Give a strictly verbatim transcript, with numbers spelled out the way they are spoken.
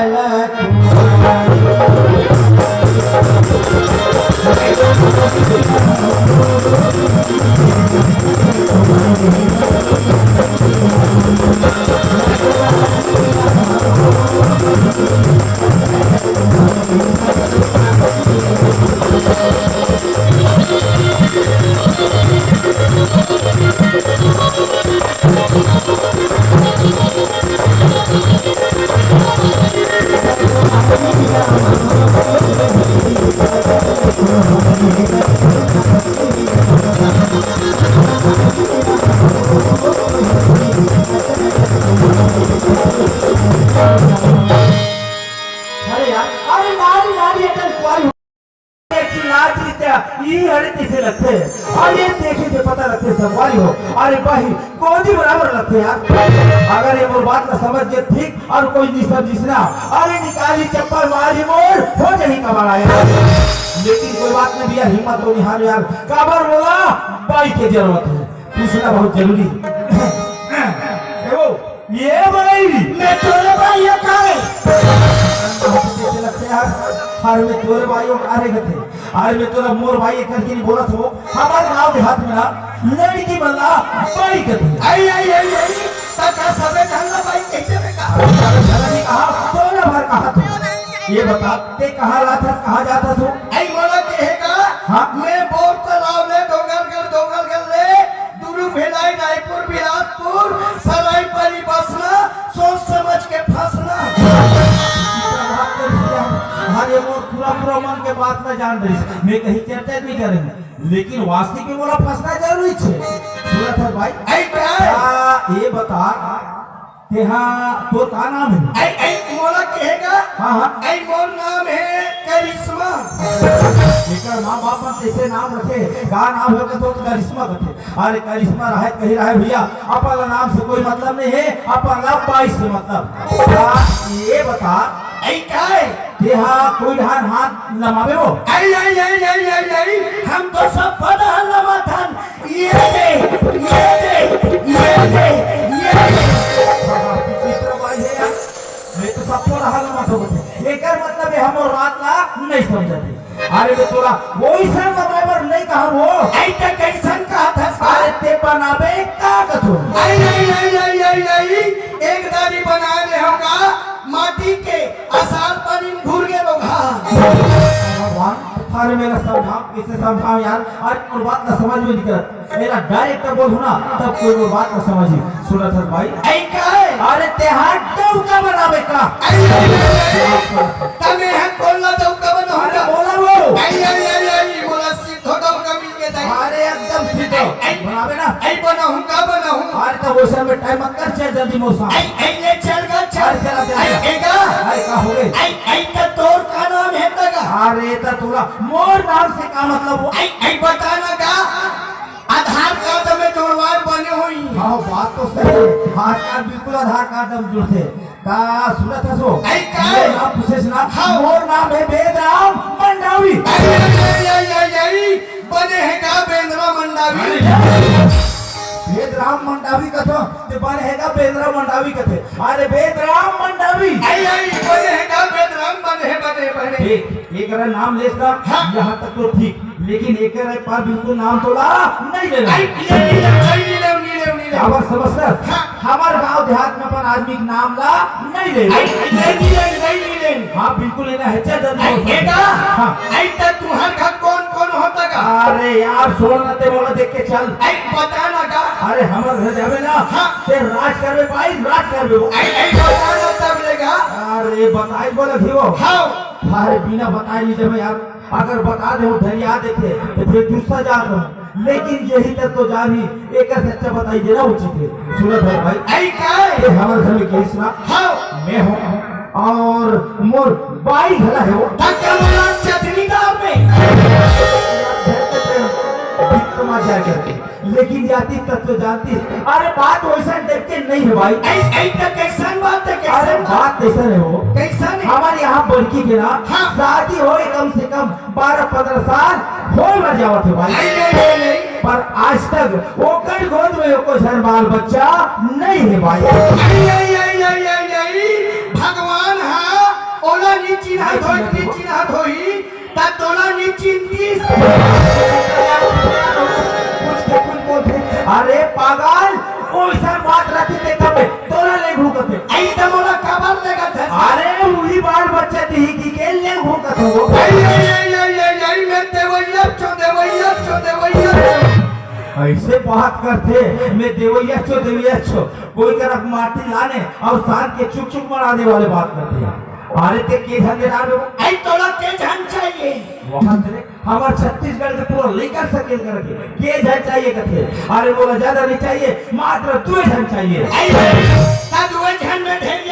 अरे यार, अरे नारी, नारी, अटल कुंवारी हो। एक चीज, लाल चीज, ई हरे तइसे लगथे, अउ ये देखे से पता लगथे संगवारी हो। अरे भाई, गोदी बराबर लगथे यार। अगर ये मोर बात ला समझ के ठीक अउ कोई नहीं समझिस ना, अरे निकाली चप्पल मारी मोर, हो जाही कबाड़ा यार। लेकिन कोई बात नहीं भैया, हिम्मत तो निहार यार, काबर मोला बाई के जरूरत हे। पूछना बहुत जरूरी। ए वो, ये बाई। मैं तोरे बाई हँव का रे? कइसे लगथे यार? अरे मैं तोरे बाई हँव का रे कथे। अरे मैं तोला मोर बाई करके नहीं बोलत हों। हमर गाँव देहात में ना लड़की मन ला बाई कथे। आई, आई, आई, आई। त का सबे झन ला बाई कहिथे बे का? अरे सबे झन नहीं कहा, तोला भर कहा तो। ये बता, ते कहाँ रहत हस, कहाँ जात हस हो? आई मोला कहे का? हाँ। मैं बोर तालाब ले डोंगरगढ़, डोंगरगढ़ ले दुरू भिलाई, रायपुर, बिलासपुर, सरायपाली बसना, सोच समझ के फंसना। अरे मोर पूरा, पूरा मन के बात मैं जान रहिस। मैं कहीं चर्चा नहीं करेंगे, लेकिन वास्तविक में मोला फंसना जरूरी छे। सुनत हस भाई? आई का? आ, ये बता, तेहा, तोर का नाम हे? आई, आई, मोला कहे का? हाँ, हाँ। आई, मोर नाम हे करिश्मा। एकर माँ बाप मन कइसे नाम रखे? का नाम हे? तो करिश्मा कथे। अरे करिश्मा रहे, कहीं रहे भैया, अपन ला नाम से कोई मतलब नहीं हे, अपन ला बाई से मतलब। का ये बता, आई काय? तेहा कोई डहर हाथ लमाबे वो? आई, आई, आई, आई, आई, आई, हम तो सब डहर लमाथन। ये दे, ये दे, ये दे, ये दे। विचित्र बाई हे यार, मैं तो सबको डहर लमाथों। एकर मतलब ये हमर बात ला नहीं समझत हे। अरे तो तोला वइसन बनाए बर नहीं कहा वो। आई त कइसन कहत हस? अरे ते बनाबे का कथो? आई, आई, आई, आई, आई, आई, एक दारी बनाए ले होगा माटी के, असाल पानी में घुर गे होगा। भगवान, अरे मेला समझाव, कइसे समझाव यार? अरे मोर बात ला समझ में नहीं करत। मेला direct बोलहूँ ना, तब कोई मोर बात ला समझही। सुनत हस भाई? आई काय? अरे तेहा डौका बनाबे का? आई, आई, आई, आई, आई। तमे हम बोलना डौका बनाहूँ अरे का? बोला वो। आई, आई, आई, आई, बोला सीधो डौका मिल गे ताई। अरे एकदम सीधो। आई, आई। बनाबे ना? आई बनाहूँ का बनाहूँ? अरे तो वइसन में time मत कर, चल जल्दी मोर साथ। आई, आई, ले चल गा, चल। अरे चला, चला, आई, चला। ए गा। अरे का हो गे? आई, आई त तोर का नाम हे त गा? अरे त तोला मोर नाम से का मतलब वो? आई, आई बता ना गा। आधार कार्ड में जोड़वाए बने होही। हाँ, बात तो सही हे। आधार कार्ड, बिल्कुल आधार कार्ड में जुड़थे। का सुनत हस वो? आई का? मोर नाम पूछेस ना? हाँ। मोर नाम हे बेदराम मंडावी। आई, आई, आई, आई, आई, आई, बने हे का बेंदरा मंडावी? अरे, बेदराम मंडावी कथो, ते बने हे का बेंदरा मंडावी कथे। अरे, बेदराम मंडावी। आई, आई, बने हे का बेदराम, बने हे, बने, बने। ए, एकरा नाम लेस ना, हाँ। यहाँ तक तो ठीक। लेकिन एकर पार बिल्कुल नाम तोला नहीं लेना। आई, नहीं, नहीं, नहीं, नहीं, नहीं, नहीं, नहीं। काबर समझथस? हाँ। हमर गांव देहात में अपन आदमी के नाम ला नहीं लेना। आई, नहीं, नहीं, नहीं, नहीं, नहीं, नहीं। हाँ, बिल्कुल लेना हे, चल जल्दी आई, बोल। ए गा? हाँ। आई त तुहर घर कौन कौन होता गा? अरे यार, सुन ना, ते मोला देख के चल। आई, बता ना गा? अरे, हमर घर जाबे ना, हाँ। ते राज करबे भाई, राज करबे वो। आई, आई, बता ना तब ले गा। अरे, बताई बोला भी वो। हाँ। अरे, बिना बताए नहीं जाबे यार। अगर बता देहूँ, धरिया देथे, तो फिर गुस्सा जात हूँ। लेकिन यही तक तो जानी, एकर से अच्छा बताई देना उचित हे। सुनत हस भाई? आई काय? ये हमर घर में कहिस ना, हाँ। मैं हूँ अउ मोर बाई घला हे वो। धक्का मारा चटनी डाल में। बित्त मत जाए करके। लेकिन जातिस तब तो जानतिस। अरे बात वइसन type के नहीं हे भाई। ऐ, ऐ त कइसन बात हे, अरे कइसन बात? बात कइसन हे वो? कइसन हे? हमर यहाँ बड़की के ना हाँ। शादी होय कम से कम बारह पन्द्रह साल होय बर जावत हे भाई। नहीं, नहीं, नहीं, नहीं। पर आज तक ओकर गोद में एको झन बाल बच्चा नहीं हे भाई। नहीं, नहीं, नहीं, नहीं, नहीं, नहीं। भगवान हा अई त मोला काबर लेगत हस? अरे, उही बाल बच्चा दिही कि के ले भूखत हो। अई, अई, अई, अई, अई, अई, मैं देवैया चो, देवैया चो, देवैया चो। ऐसे बात करथे, मैं देवैया चो, देवैया चो। कोई करा माटी लाने अउ सांत के चुक चुक मरा दे वाले बात करथे। अरे, ते के झन दे डाल दो। अई तोला के झन चाहिए? वहां तेरे हमर छत्तीसगढ़ के पूरा लइका सकेल करके के झन चाहिए कथे। अरे मोला ज्यादा नहीं चाहिए, मात्र दू झन चाहिए। अई त दू झन में ढेर